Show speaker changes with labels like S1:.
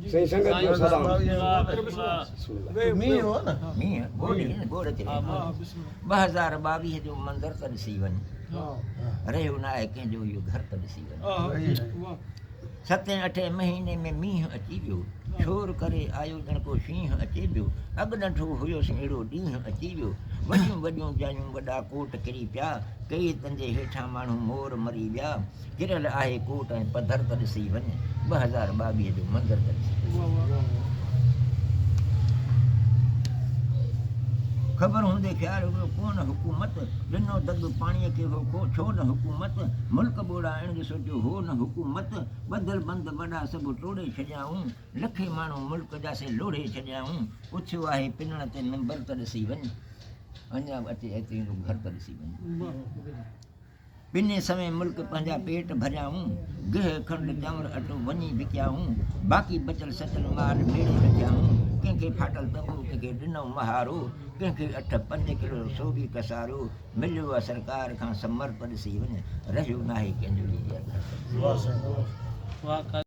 S1: سائين سنگت جو سلام.
S2: مينهن هو نه.
S3: مينهن ٻوڏ هئي نه ٻوڏ اچي وئي. 2022 جو منظر ته ڏسي وڃ. رهيو نه آهي ڪنهن جو اهو گهر ته ڏسي وڃ. ستين اٺين مهيني ۾ مينهن اچي ويو. شور ڪري آيو ڄڻ ڪو شينهن اچي ويو. اڳ ڏٺو هيوسين اهڙو ڏينهن اچي ويو. وڏيون وڏيون جايون وڏا ڪوٽ ڪري پيا. ڪيئي تن جي هيٺان ماڻهو مور مري ويا. ڪريل آهي ڪوٽ ۽ پڌر ته ڏسي وڃ، 2022 جو منظر ته ڏسي وڃ. خبر هوندي خيال هيو ڪونه حڪومت، ڏنو دڳ پاڻيء کي هو ڪو ڇو نه حڪومت، ملڪ ٻوڙائڻ جو سوچيو هو نه حڪومت، ٻڌل بند وڏا سڀ ٽوڙي ڇڏيائون، لکين ماڻهو ملڪ جا سي لوڙهي ڇڏيائون، اٿيو آهي پنڻ تي ممبر ته ڏسي وڃ، اڃا به اچي ايتريندو گهر ته ڏسي وڃ. پني سوين ملڪ پنهنجا پيٽ ڀريائون، گيهه، کنڊ، چانور، اٽو وڃي وڪيائون، باقي بچيل سچل مال ميڙي رکيائون، ڪنهن کي ڦاٽل تنبو، ڪنهن کي ڏنو مهارو، ڪنهن کي اٺ پنج ڪلو سوگي ڪسارو، مليو آ سرڪار کان سمر ته ڏسي وڃ، رهيو ناهي ڪنهن جو هي گهر ته ڏسي وڃ.